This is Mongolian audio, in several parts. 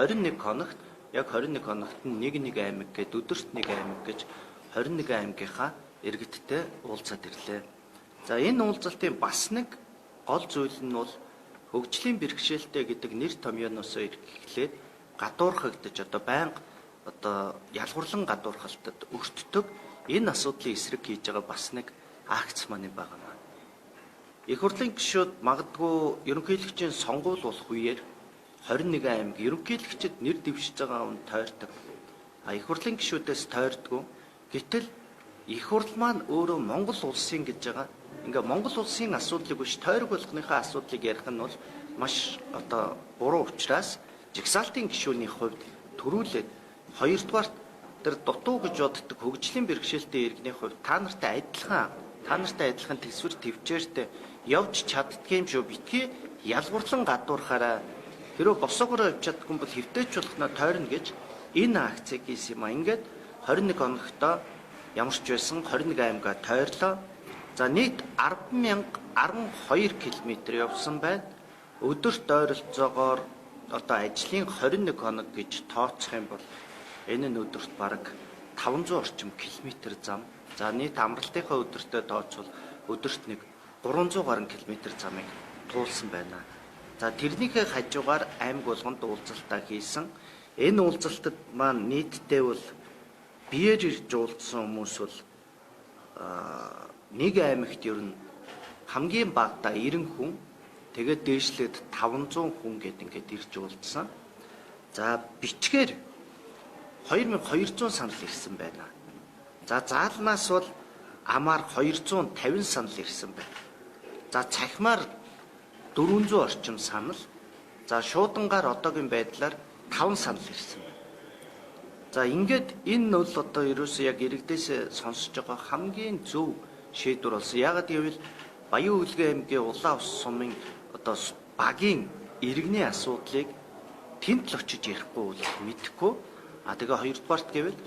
21 хоногт яг 21 хоногт нь нэг нэг аймаг гээд өдөрт нэг аймаг гэж 21 аймгийнхаа иргэдтэй уулзаад ирлээ. За энэ уулзалтын бас нэг гол зүйл нь бол хөгжлийн бэрхшээлтэй гэдэг нэр томьёоноос эрхлээд гадуурхагдаж одоо байнга одоо ялгуурлан гадуурхалтад өртдөг энэ асуудлын эсрэг хийж байгаа бас нэг акц маань байгаа юм. Их хурлын гишүүд магадгүй ерөнхийлөгчийн сонгуул болох үеэр 21 аймаг ерөнхийлөгчд нэр дэвшиж байгаа хүн тойрдог. А их хурлын гишүүдээс тойрдгоо. Гэтэл их хурл маань өөрөө Монгол улсын гэж байгаа. Ингээ Монгол улсын асуудлыг биш тойрог болгоныхаа асуудлыг ярих нь бол маш одоо буруу учраас жагсаалтын гишүүний хувьд төрүүлээд хоёрдугаарт тэр дутуу гэж боддог хөгжлийн бэрхшээлтэй иргэний хувьд та нартай адилхан төсвөр төвчээртэй явж чаддгүй юм шүү. Битгий ялгуурлан гадуурхаараа хэрвээ босоогороо явж чаддгүй бол хэвтээч болохноо тойрно гэж энэ акцыг хийсэн юм а. Ингээд 21 хоногтоо ямар ч байсан 21 аймгаа тойрлоо. За нийт 10,012 км явсан байна. Өдөрт ойролцоогоор одоо ажлын 21 хоног гэж тооцох юм бол энэ нь өдөрт бараг 500 орчим километр зам. За нийт амралтынхаа өдөртөө тооцвол өдөрт нэг 300 гаруй километр замыг туулсан байна. За тэрнийхээ хажуугаар аймаг болгонд уулзалтаа хийсэн. Энэ уулзалтад маань нийтдээ бол биеэр ирж уулзсан хүмүүс бол нэг аймагт ер нь хамгийн багадаа 90 хүн, тэгээд дээшлээд 500 хүн гээд ингээд ирж уулзсан. За бичгээр 2200 санал ирсэн байна. За заалнаас бол амаар 250 санал ирсэн байна. За цахимаар 400 орчим санал. За шуудангаар одоогийн байдлаар 5 санал ирсэн байна. За ингээд энэ бол одоо ерөөсөө яг иргэдээс сонсож байгаа хамгийн зөв шийдвэр болсон. Яагаад гэвэл Баян-Өвлгөө аймгийн Улаан ус сумын одоо багийн иргэний асуудлыг тэнд л очиж ярихгүй бол мэдэхгүй. А тэгээ хоёрдугаарт гэвэл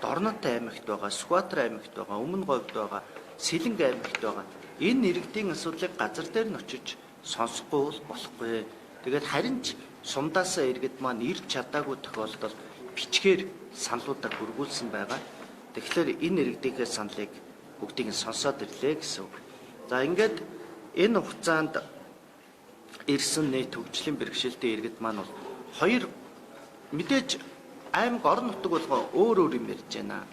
Дорнот аймагт байгаа, Сүхбаатар аймагт байгаа, Өмнө Говьд байгаа, Сэлэнг аймагт байгаа энэ иргэдийн асуудлыг газар дээр нь очиж сонсохгүй бол болохгүй. Тэгээд харин ч сумдаасаа иргэд маань ирж чадаагүй тохиолдолд бичгээр саналуудаа хүргүүлсэн байгаа. Тэгэхээр энэ иргэдийнхээ саналыг бүгдийг нь сонсоод ирлээ гэсэн үг. За ингээд энэ хугацаанд ирсэн нийт хөгжлийн бэрхшээлтэй иргэд маань бол хоёр мэдээж аймаг орон нутаг болгоо өөр өөр юм ярьж байна.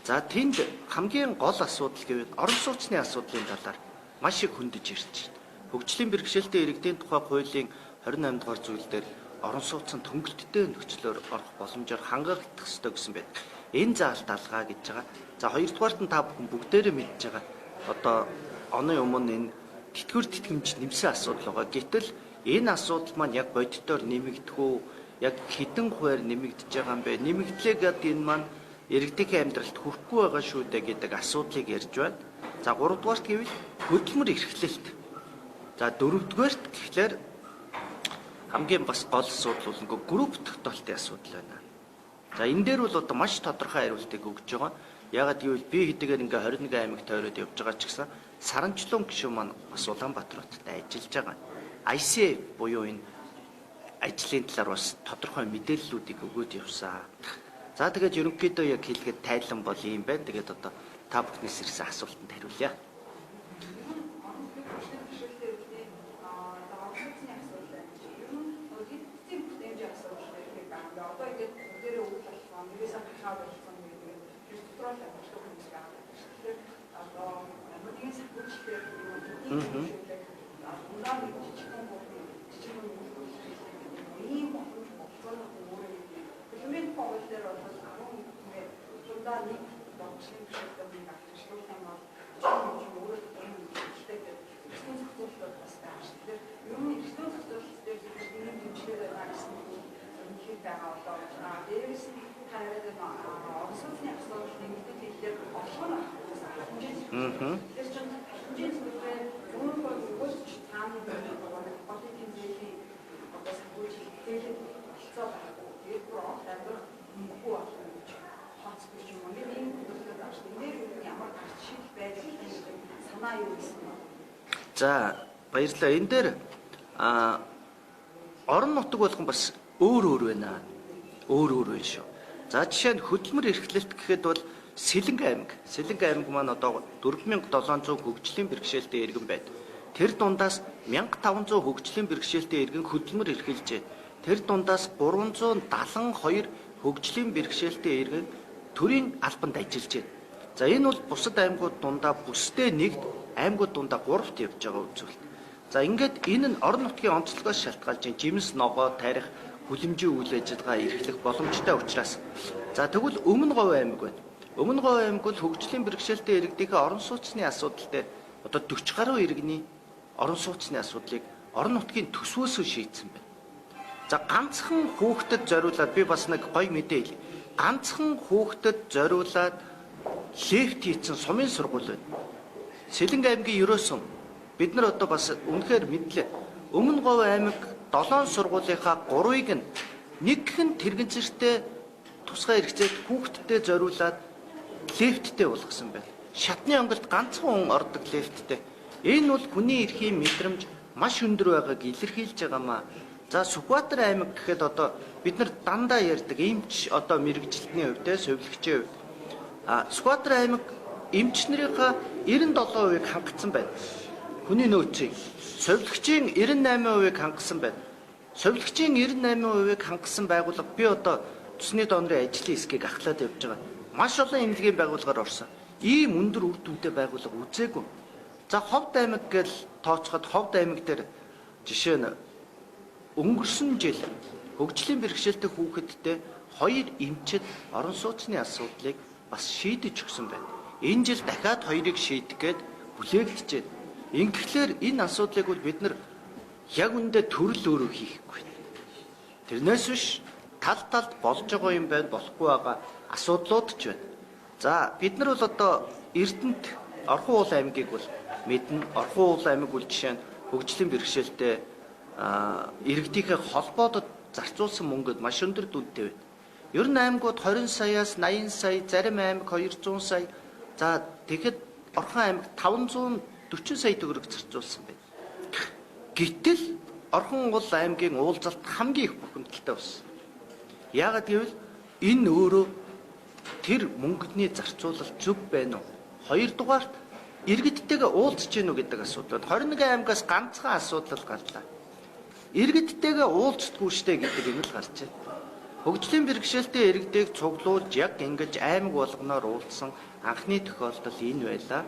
За тэнд хамгийн гол асуудал гэвэл орон сууцны асуудлын талаар маш их хөндөж ирж байна. Хөгжлийн бэрхшээлтэй иргэдийн тухай хуулийн 28 дугаар зүйл дээр орон сууцны хөнгөлөлттэй нөхцлөөр орох боломжоор хангагдах ёстой гэсэн байдаг. Энэ заалт алгаа гэж байгаа. За хоёрдугаарт нь та бүхэн бүгдээрээ мэдж байгаа. Одоо оны өмнө энэ тэтгэвэр тэтгэмж нэмсэн асуудал байгаа. Гэтэл энэ асуудал маань яг бодитоор нэмэгдэх үү? Яг хэдэн хувиар нэмэгдэж байгаа юм бэ? Нэмэгдлээ гэд энэ маань иргэдийн амьдралд хүрэхгүй байгаа шүү дээ гэдэг асуудлыг ярьж байна. За гуравдугаарт гэвэл хөдөлмөр эрхлэлт. За дөрөвдүгээрт гэхлээр хамгийн бас гол асуудал бол нөгөө групп тогтоолтын асуудал байна. За энэ дээр бол одоо маш тодорхой хариултыг өгж байгаа. Яагаад гэвэл би хэдийгээр ингээ 21 аймаг тойроод явж байгаа ч гэсэн Саранчлуун гишүүн маань бас Улаанбаатар хотод ажиллаж байгаа. ICF буюу энэ ажлын талаар бас тодорхой мэдээллүүдийг өгөөд явсан. За тэгээд ерөнхийдөө яг хэлгээд тайлан бол ийм байна. Тэгээд одоо та бүхнээс ирсэн асуултанд хариулъя. За баярлалаа. Энэ дээр орон нутаг болгон бас өөр өөр байна. Өөр өөр байна шүү. За жишээ нь хөдөлмөр эрхлэлт гэхэд бол Сэлэнг аймаг. Сэлэнг аймаг маань одоо 4700 хөгжлийн бэрхшээлтэй иргэн байд. Тэр дундаас 1500 хөгжлийн бэрхшээлтэй иргэн хөдөлмөр эрхэлж байна. Тэр дундаас 372 хөгжлийн бэрхшээлтэй иргэн төрийн албанд ажиллаж байна. За энэ бол бусад аймагуд дундаа бүсдээ нэгт, аймагуд дундаа гуравт явж байгаа үзүүлэлт. За ингээд энэ нь орон нутгийн онцлогоос шалтгаалж жимс, ногоо, тарих, хүлэмжийн үйл ажиллагаа эрхлэх боломжтой учраас. За тэгвэл Өмнө Говь аймаг байна. Өмнө Говь аймаг бол хөгжлийн бэрхшээлтэй иргэдийнхээ орон сууцны асуудал дээр одоо 40 гаруй иргэний орон сууцны асуудлыг орон нутгийн төсвөөсөө шийдсэн байна. За ганцхан хүүхдэд зориулаад би бас нэг гоё мэдээ хэлье. Ганцхан хүүхдэд зориулаад лефт хийсэн сумын сургууль байна. Сэлэнг аймгийн Ерөөсөн бид нар одоо бас үнэхээр мэдлээ. Өмнө Говь аймаг 7 сургуулийнхаа 3-ыг нь нэгхэн тэрэгцэртэй тусгай хэрэгцээд хүүхдтэд зориулаад лефттэй болгосон байна. Шатны онголт ганцхан хүн ордог лефттэй. Энэ бол хүний эрхийн мэдрэмж маш өндөр байгааг илэрхийлж байгаамаа. За Сүхбаатар аймаг гэхэд одоо бид нар дандаа ярьдаг эмч одоо мэрэгжилтний хувьд, сувилагчийн хувьд. А Сүхбаатар аймаг эмч нарынхаа 97%-ийг хангацсан байна. Хүний нөөцийг. Сувилагчийн 98%-ийг хангасан байна. Сувилагчийн 98%-ийг хангасан байгууллага би одоо цусны донорын ажлын хэсгийг ахлаад явж байгаа. Маш олон эмнэлгийн байгууллагаар орсон. Ийм өндөр үр дүнтэй байгууллага үзээгүй. За Ховд аймаг гэж тооцоход Ховд аймаг дээр жишээ нь өнгөрсөн жил хөгжлийн бэрхшээлтэй хүүхэдтэй 2 эмчид орон сууцны асуудлыг бас шийдэж өгсөн байна. Энэ жил дахиад 2-ыг шийдэх гээд бүлээгдэж байна. Ингэхлээр энэ асуудлыг бол бид нар яг үндэ төрөл өөрөө хийхгүй. Тэрнээс биш тал талд болж байгаа юм байна, болохгүй байгаа асуудлууд ч байна. За бид нар бол одоо Эрдэнэт Орхон уул аймгийг бол мэднэ. Орхон уул аймаг бол жишээ нь хөгжлийн бэрхшээлтэй иргэдийнхээ холбоодод зарцуулсан мөнгөд маш өндөр дүнтэй байна. Ер нь аймагуд 20 саяас 80 сая, зарим аймаг 200 сая. За тэгэхэд Орхон аймаг 540 сая төгрөг зарцуулсан байна. Гэтэл Орхон уул аймгийн уулзалт хамгийн их бухимдалтай болсон. Яагаад гэвэл энэ өөрөө тэр мөнгөний зарцуулалт зөв байна уу? Хоёрдугаарт иргэдтэйгээ уулзж гэнэ үү гэдэг асуудал. 21 аймгаас ганцхан асуудал гарлаа. Иргэдтэйгээ уулздаггүй штэ гэдэг юм л гарч байна. Хөгжлийн бэрхшээлтэй иргэдийг цуглуулж яг ингэж аймаг болгоноор уулзсан анхны тохиолдол энэ байлаа.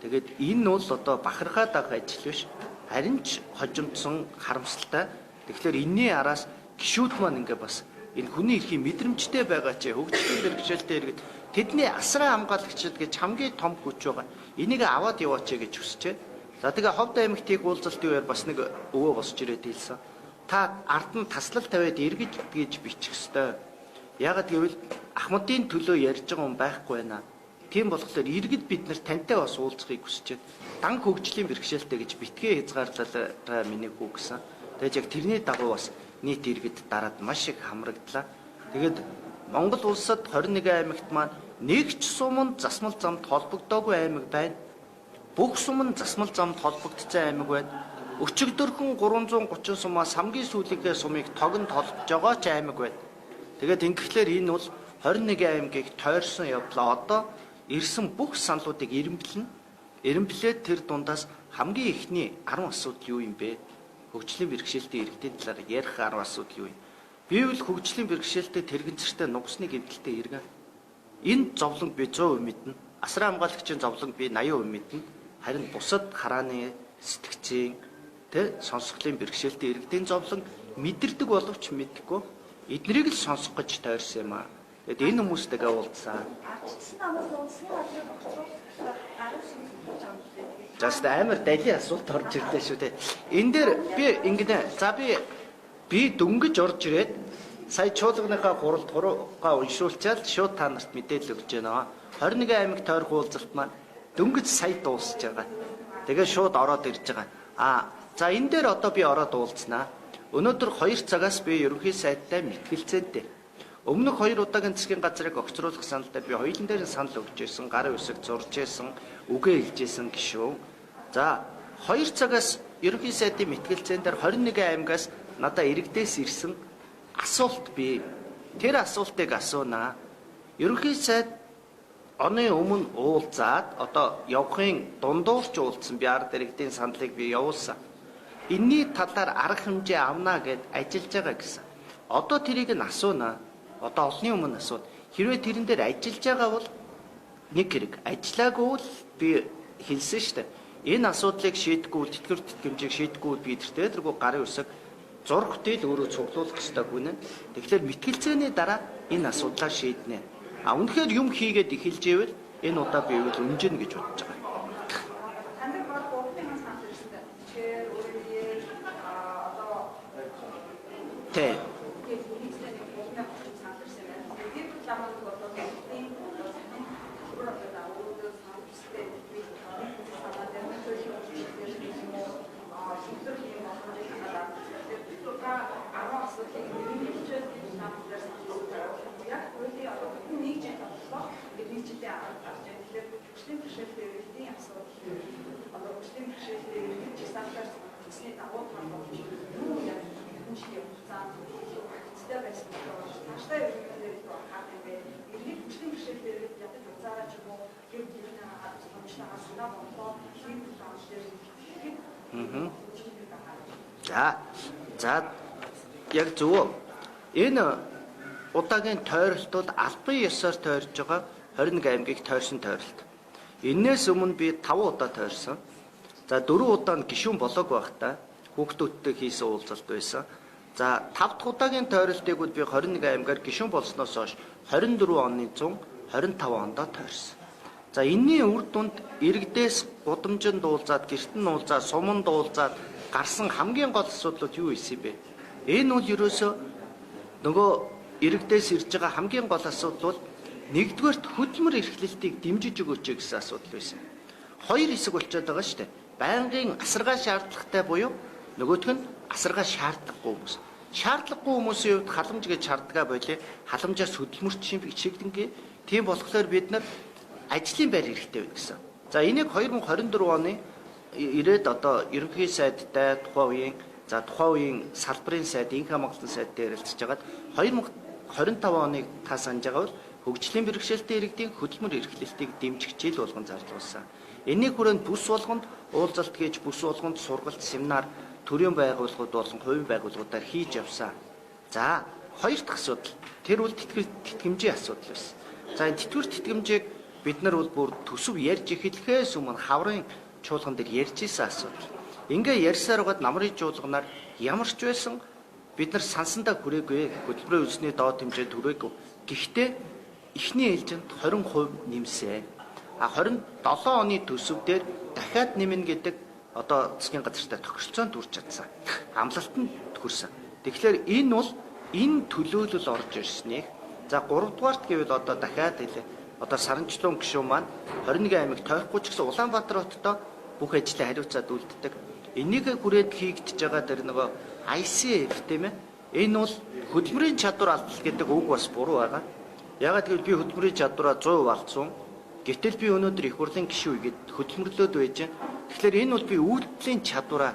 Тэгээд энэ бол одоо бахархаад авах ажил биш. Харин ч хожимдсон харамсалтай. Тэгэхээр энэний араас гишүүд маань ингээ бас энэ хүний эрхийн мэдрэмжтэй байгаа ч хөгжлийн бэрхшээлтэй иргэд тэдний асран хамгаалагчид гэж хамгийн том хүч байгаа. Энийг аваад яваач гэж хүсэж байна. За тэгээ Ховд аймагт их уулзалтын үеэр бас нэг өвөө босч ирээд хэлсэн. Та ард нь таслал тавиад эргэж гэж бичих ёстой. Яагаад гэвэл Ахмадын төлөө ярьж байгаа хүн байхгүй байна. Тийм болохоор иргэд бид нар тантай бас уулзахыг хүсэж байна. Дан хөгжлийн бэрхшээлтэй гэж битгий хязгаарлалаа миний хүү гэсэн. Тэгээд яг тэрний дагуу бас нийт иргэд дараад маш их хамрагдлаа. Тэгээд Монгол улсад 21 аймагт маань нэг ч сум нь засмал замд холбогдоогүй аймаг байна. Бүх сум нь засмал замд холбогдсон аймаг байна. Өчигдөрхөн 330 сумаас хамгийн сүүлийнхээ сумыг тогонд холбож байгаа ч аймаг байна. Тэгээд ингэхлээр энэ бол 21 аймгийг тойрсон явдлаа. Одоо ирсэн бүх саналуудыг эрэмблэнэ. Эрэмблээд тэр дундаас хамгийн эхний 10 асуудал юу юм бэ? Хөгжлийн бэрхшээлтэй иргэдийн талаар ярих 10 асуудал юу юм? Би бол хөгжлийн бэрхшээлтэй тэрэгцэртэй нугасны гэмтэлтэй иргэн. Энэ зовлонг би 100% мэднэ. Асран хамгаалагчийн зовлонг би 80% мэднэ. Харин бусад харааны сэтгцийн тэ сонсголын бэрхшээлтэй иргэдийн зовлон мэдэрдэг боловч мэдэхгүй. Эднэрийг л сонсох гэж тойрсон юм аа. Тэгэд энэ хүмүүстэйгээ уулзсан. Ардчилсан намаас улсны газрыг бохирдуулах гаруй шинжилж байгаа юм лээ. За зөв амар далийн асуулт орж ирлээ шүү дээ. Энэ дээр би ингэнэ. За би дөнгөж орж ирээд сая чуулганыхаа хуралд хуруугаа уншуулчаал шууд та нарт мэдээлэл өгч байна. 21 аймаг тойрох уулзалт маань дөнгөж сая дуусж байгаа. Тэгээ шууд ороод ирж байгаа. А за энэ дээр одоо би ороод уулзнаа. Өнөөдөр 2 цагаас би ерөнхий сайдтай мэтгэлцээнтэй. Өмнөх 2 удаагийн засгийн газрыг огцруулах санал дээр би хоёулын дээр нь санал өгч байсан, гарын үсэг зурж байсан, үгээ хэлж байсан гişүүн. За 2 цагаас ерөнхий сайдын мэтгэлцээн дээр 21 аймгаас надаа иргэдээс ирсэн Асуулт бий. Тэр асуултыг асуунаа. Ерөнхий сайд оны өмнө уулзаад одоо явахын дундуурч уулзсан би ард иргэдийн саналыг би явуулсан. Энийний талаар арга хэмжээ авна гэд ажиллаж байгаа гэсэн. Одоо тэрийг нь асуунаа. Одоо олонний өмнө асуун. Хэрвээ тэрэн дээр ажиллаж байгаа бол нэг хэрэг. Ажиллаагүй бол би хэлсэн шүү дээ. Энэ асуудлыг шийдэхгүй бол тэтгэвэр тэтгэмжийг шийдэхгүй бол би тэртээ тэргүй гарын үсэг зурх тэл өөрөө цуглуулах ёстой гүнэ. Тэгэхээр мэтгэлцээний дараа энэ асуудлаа шийднэ. А үнэхээр юм хийгээд эхэлж ивэл энэ удаа би үл өмжинэ гэж бодож байгаа. Танд бол 3000 санал ирсэн. Тэгэхээр өөрийн одоо Тэ. нийтлээ нэг 3000 санал ирсэн байна. Тэр ламаг одоо бидний салбар одоо өөрөөр санал төстэй би санаа дээр хуулийн өөрчлөлт юм уу шийдвэр юм боломжийг ханаад тэр та 10 асуудлыг нэрнэлжээд намд дээр санал яг хуулийн одоо бүтэн нэг жил боллоо. Ингээд нэг жилийн арга гарч байна. Тэгэхээр хөгжлийн бэрхшээлтэй иргэдийн асуудал одоо хөгжлийн бэрхшээлтэй иргэд жагсаалтаар тэгсний дагуу тал болж юу яг хэдэн жилийн хугацаанд илүү хэрэгцээ байсан болохоор цаашдаа иргэдээр илүү анхаарах юм бэ? Иргэд хөгжлийн бэрхшээлтэй иргэд ядаж уцаараа ч юм уу гэр бүлийнхээ тусламжтайгаа санаа бодлоо хийх дээр ихэд За. За яг зөв. Энэ удаагийн тойролт бол албан ёсоор тойрж байгаа 21 аймгийг тойрсон тойролт. Энээс өмнө би 5 удаа тойрсон. За 4 удаа нь гишүүн болоог байхдаа хүүхдүүдтэй хийсэн уулзалт байсан. За 5 дахь удаагийн тойролтыг бол би 21 аймгаар гишүүн болсноос хойш 24 оны 125 ондоо тойрсон. За энэний үр дүнд иргэдээс гудамжинд уулзаад, гэрт нь уулзаад, суманд уулзаад гарсан хамгийн гол асуудлууд юу исэн юм бэ? Энэ бол ерөөсөө нөгөө иргэдээс ирж байгаа хамгийн гол асуудал бол нэгдүгээрт хөдөлмөр эрхлэлтийг дэмжиж өгөөч гэсэн асуудал байсан. Хоёр хэсэг болчиход байгаа шүү дээ. Байнгын асаргаа шаардлагатай буюу нөгөөх нь асаргаа шаардлагагүй хүмүүс. Шаардлагагүй хүмүүсийн хувьд халамж гэж шаардгаа болий. Халамжаас хөдөлмөрч шигдэнгээ. Тийм болохоор бид нар ажлын байр хэрэгтэй байна гэсэн. За энийг 2024 оны ирээд одоо ерөнхий сайдтай тухайн үеийн за тухайн үеийн салбарын сайд, инх хамгаалтын сайдтай ярилцж хагаад 2025 оныг та санаж байгаа бол хөгжлийн бэрхшээлтэй иргэдийн хөдөлмөр эрхлэлтийг дэмжих жил болгон зарлуулсан. Энэний хүрээнд бүс болгонд уулзалт хийж, бүс болгонд сургалт, семинар төрийн байгууллагууд болон хувийн байгууллагуудаар хийж явсан. За хоёр дахь асуудал тэр бол тэтгэмжийн асуудал байсан. За энэ тэтгэвэр тэтгэмжийг бид нар бол бүр төсөв ярьж эхлэхээс өмнө хаврын чуулган дээр ярьж исэн асуудал. Ингээ ярьсаар байгаад намрын чуулганаар ямар ч байсан бид нар сансандаа хүрээгүй, хөдөлмөрийн үсний доод хэмжээнд хүрээгүй. Гэхдээ эхний ээлжинд 20% нэмсэ. А 27 оны төсөв дээр дахиад нэмнэ гэдэг одоо засгийн газартай тохиролцоонд хүрч чадсан. Амлалтанд хүрсэн. Тэгэхээр энэ бол энэ төлөөлөл орж ирснийг за 3 дугаарт гэвэл одоо дахиад хэлээ. Одоо саранчлуун гишүүн маань 21 аймаг тойрохгүй ч гэсэн Улаанбаатар хоттой бүх ажлаа хариуцаад үлддэг. Энийг хүрээд хийгдэж байгаа тэр нөгөө ICF тийм ээ. Энэ бол хөдөлмөрийн чадвар алдал гэдэг үг бас буруу байгаа. Ягаад гэвэл би хөдөлмөрийн чадвараа 100% алдсан. Гэтэл би өнөөдөр их хурлын гишүүн гээд хөдөлмөрлөөд байж байна. Тэгэхээр энэ бол би үйлдэлийн чадвараа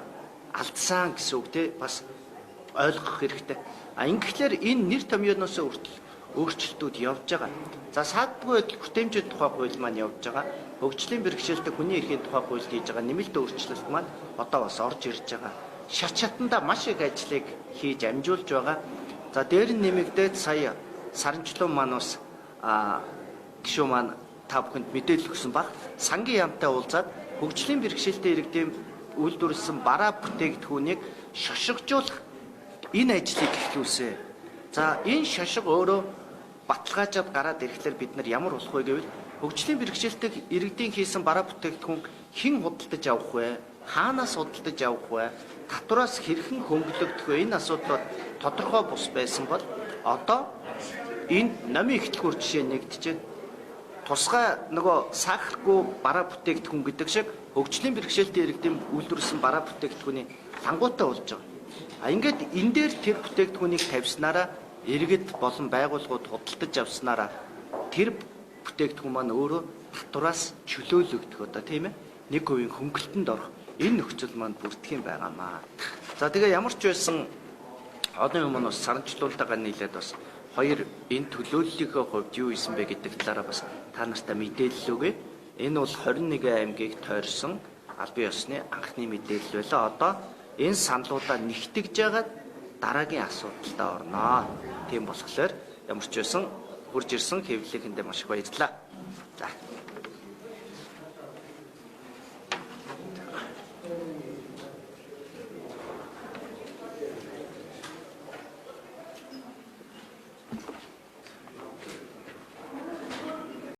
алдсан гэсэн үг те бас ойлгох хэрэгтэй. А ингэхлээр энэ нэр томьёоноос хүртэл өөрчлөлтүүд явж байгаа. За саадгүй байдал бүтээмжийн тухай хууль маань явж байгаа. Хөгжлийн бэрхшээлтэй хүний эрхийн тухай хуульд хийж байгаа нэмэлт өөрчлөлт маань одоо бас орж ирж байгаа. Шат шатандаа маш их ажлыг хийж амжуулж байгаа. За дээр нь нэмэгдээд сая саранчлуун маань бас гишүүн маань та бүхэнд мэдээлэл өгсөн баг. Сангийн яамтай уулзаад хөгжлийн бэрхшээлтэй иргэдийн үйлдвэрлэсэн бараа бүтээгдэхүүнийг шошгожуулах энэ ажлыг эхлүүлсэн. За энэ шошго өөрөө баталгаажаад гараад ирэхлээр бид нар ямар болох вэ гэвэл хөгжлийн бэрхшээлтэй иргэдийн хийсэн бараа бүтээгдэхүүн хэн худалдаж авах вэ? Хаанаас худалдаж авах вэ? Татвараас хэрхэн хөнгөлөгдөх вэ? Энэ асуудлууд тодорхой бус байсан бол одоо энд номын ихтлгүүр жишээ нэгджээ. Тусгай нөгөө сахаргүй бараа бүтээгдэхүүн гэдэг шиг хөгжлийн бэрхшээлтэй иргэдийн үйлдвэрлэсэн бараа бүтээгдэхүүний лангуутай болж байгаа. А ингээд энэ дээр тэр бүтээгдэхүүнийг тавьснараа иргэд болон байгууллагууд худалдаж авснараа тэр бүтээгдэхүүн маань өөрөө татвараас чөлөөлөгдөх одоо тийм ээ 1% хөнгөлтөнд орох энэ нөхцөл маань бүрдэх юм байгаамаа. За тэгээ ямар ч байсан Олон юм нь бас саранчлуултайгаа нийлээд бас хоёр энэ төлөөллийнхөө хувьд юу исэн бэ гэдэг талаараа бас та нартай мэдээлэл өгье. Энэ бол 21 аймгийг тойрсон албан ёсны анхны мэдээлэл байлаа. Одоо энэ саналуудаа нэгтгэж яагаад дараагийн асуудалдаа орноо. Тийм болохоор ямар ч байсан хурж ирсэн хэвлэлийнхэндээ маш их баярлалаа.